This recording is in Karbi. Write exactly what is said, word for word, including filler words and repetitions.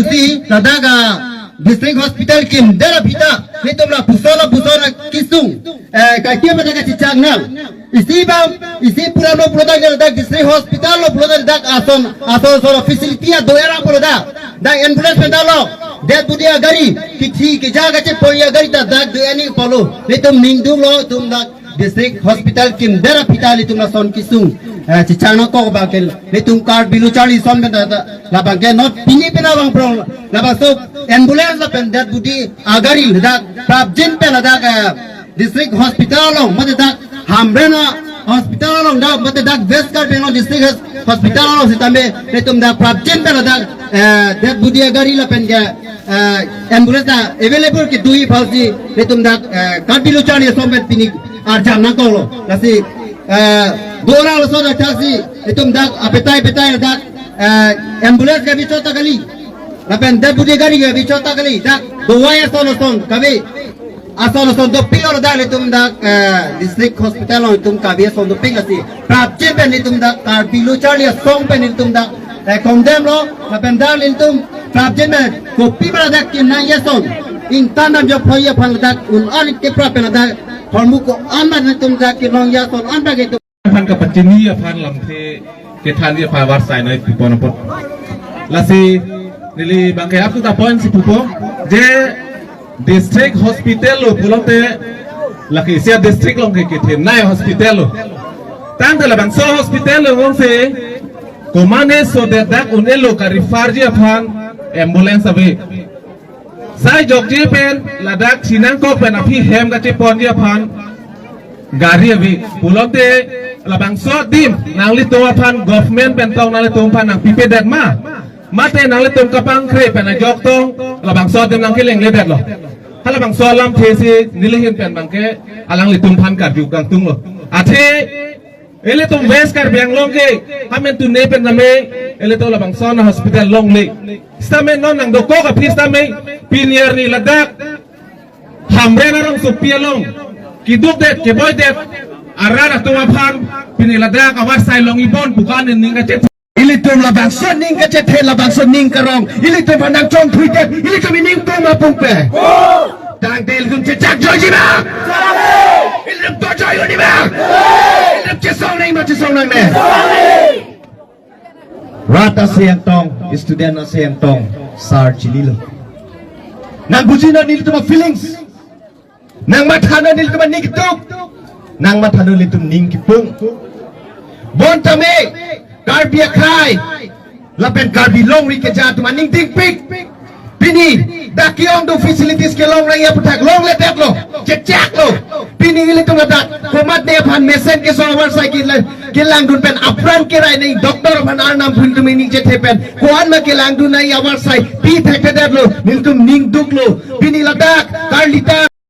Si ladak a district hospital kimdet aphi ta nelitum lapuson lapuson kesung, eh, kaikia pada kachechak nang. Isi bang, isi pura lo pulo dak, dak district hospital lo pulo dak, ason, ason, ason facility ado era pulo dak. Dak ambulance pen dak lo, dead body agari, kithi kija kachepon agari ta dak do ani pulo. Nelitum ningduklo, itum dak district hospital kimdet aphi ta nelitum lason kesung, eh, chechak nangkok abang ke, nelitum Karbi Lo Charli Asong pen ta, ta, labang ke not pini pen abang prong, labangso ambulance lapen dead body agari dak prapjin pen ladak, eh, district hospital along, mate dak Hamren a hospital along dak, mate dak West Karbi Anglong district hos-, hospital along sitame, nelitum dak prapjin pen ladak, eh, dead body agari lapen ke, eh, ambulance ta available kedo apotsi nelitum dak, eh, Karbi Lo Charli Asong pen pini arjam nangkoklo. Lasi, eh, do-an laso dak thaksi nelitum dak apetai petai dak, eh, ambulance kave chot ta kali, lapen dead body agari kave chot ta kali, dak dawai ason ason kave, ason ason dopik lo dak nelitum dak, eh, district hospital along itum kave ason dopik, lasi prapjin pen nelitum dak Karbi Lo Charli Asong pen nelitum dak, eh, condemn lo, lapen dak nelitum prapjin pen kopi ma dak kenangji ason ingtang damjok phoji aphan dak un-an kepra pen dak hormu ko-an ma nelitum dak kelongji ason an dak itum aphan kapachini aphan lamthe kethanji aphan avarsai nai pipon apot. Lasi neli abang ke up to the point si pupo, je district hospital lo pulote lake isi a district along ke kethenei hospital lo. Tangte labangso hospital lo alongsi komatne sodet dak un-elo ka-refer ji aphan ambulance ave. Sai jokje pen ladak chinangkok pen aphi hem kacheponji aphan gari ave. Pulote labangso adim nanglitum aphan government pen tong nanglitum aphan nangpipedet ma? Mate nanglitum kapangkre pen ajok tong labangso adim nangkelengledetlo. Halabangso alamthe si neli ahin pen abang ke alanglitum aphan karju kangtunglo. Athe ilitum West Karbi Anglong ke amen tune pen tame ilitum labangso an hospital longle. Sitame non nangdokok aphi sitame pini arni ladak Hamren arongsopi along kedukdet keboidet arat atum aphan pini ladak avarsai longji bon pu ko-an ning kachethe. Ilitum labangso ning kachethe, labangso ning karong. Ilitum aphan nangchongthuidet, ilitum ining tung ma pungpe? Tangte ilitum chechak joiji ma? Ilitum to joi un-e ma? Ilitum chesong nang ma, chesong nangne? Rat asai angtong, student asai angtong, sar chililo. Nangbuji non nelitum a-feelings. Nangmatha non nelitum aning ketuk. Nangmatha non nelitum ning kipung. Bon tame Karbi akhei lapen Karbi longri keja atum aning dingpik. Pini dak ke-ong do facilities kelong nangji aphuthak longledetlo, chechaklo. Pini ilitum ladak komatne aphan mesen kesong avarsai kele-, kelangdun pen apran kerai nangji, doctor aphan arnam phun tum ining chethe pen ko-an ma kelangdun nangji avarsai pi thekthedetlo, nelitum ningduklo. Pini ladak Karlita